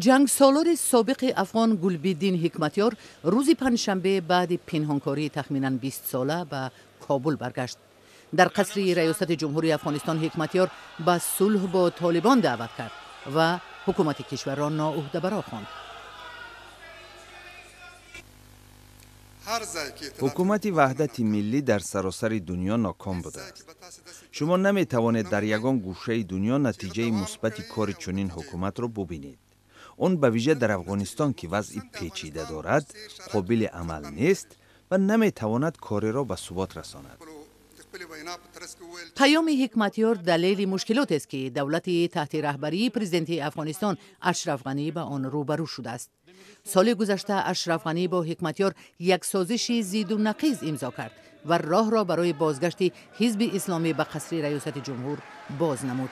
Ҷангсолори собиқи афғон Гулбиддин Ҳикматёр рӯзи панҷшанбе баъди пинҳонкории тахминан 20 сола ба Кобул баргашт. Дар қасри раёсати ҷумҳурии Афғонистон Ҳикматёр ба сулҳ бо Толибон даъват кард ва ҳукумати кишварро ноуҳдабаро хонд. Ҳукумати ваҳдати миллӣ дар саросари дунё ноком будааст. Шумо наметавонед дар ягон гӯшаи дунё натиҷаи мусбати кори чунин ҳукуматро бубинед. Он ба вижа дар Афғонистон, ки вазъи печида дорад, қобили амал нест ва наметавонад кореро ба субот расонад. Паёми Ҳикматёр далели мушкилотест, ки давлати таҳти раҳбарии президенти Афғонистон Ашраф Ғанӣ ба он рӯбарӯ шудааст. Соли гузашта Ашраф Ғанӣ бо Ҳикматёр як созиши зиду нақиз имзо кард ва роҳро барои бозгашти Ҳизби Исломӣ ба қасри раёсати ҷумҳур боз намуд.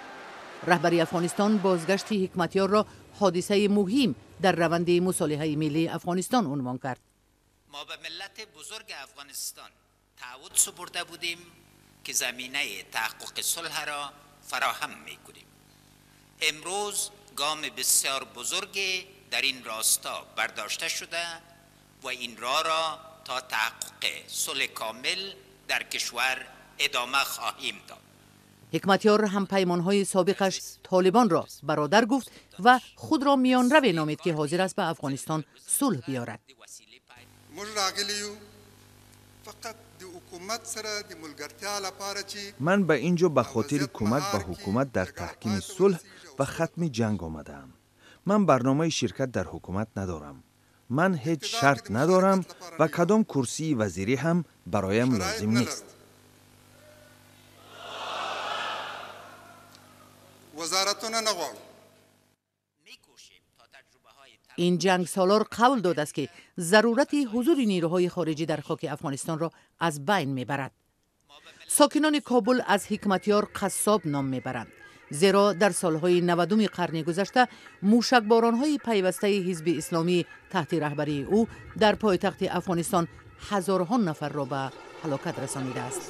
Раҳбари Афғонистон бозгашти Ҳикматёрро ҳодисаи муҳим дар раванди мусолиҳаи миллии Афғонистон унвон кард. Мо ба миллати бузурги Афғонистон تعهد سپرده بودیم که زمینه تحقق صلح را فراهم میکنیم. امروز گام بسیار بزرگی در این راستا برداشته شده و این راه را تا تحقق صلح کامل در کشور ادامه خواهیم داد. Ҳикматёр ҳампаймонҳои собиқаш Толибонро бародар гуфт ва худро миёнраве номид, ки ҳозир аст ба Афғонистон сулҳ биёрад. موږ راغلي یو فقط د حکومت سره د ملګرتیا لپاره چې Ман ба ин ҷо ба хотири кӯмак ба ҳукумат дар таҳкими сулҳ ва хатми ҷанг омадаам. Ман барномаи ширкат дар ҳукумат надорам. Ман ҳеҷ шарт надорам ва кадом курсии вазирӣ ҳам бароям лозим нест. وزارتونه نه غواړو. Ин ҷангсолор қавл додааст, ки зарурати ҳузури нерӯҳои хориҷӣ дар хоки Афғонистонро аз байн мебарад. Сокинони Кобул аз Ҳикматёр қассоб ном мебаранд, зеро дар солҳои 90-уми қарни гузашта мушакборонҳои пайвастаи Ҳизби Исломӣ таҳти раҳбарии ӯ дар пойтахти Афғонистон ҳазорҳо нафарро ба ҳалокат расонидааст.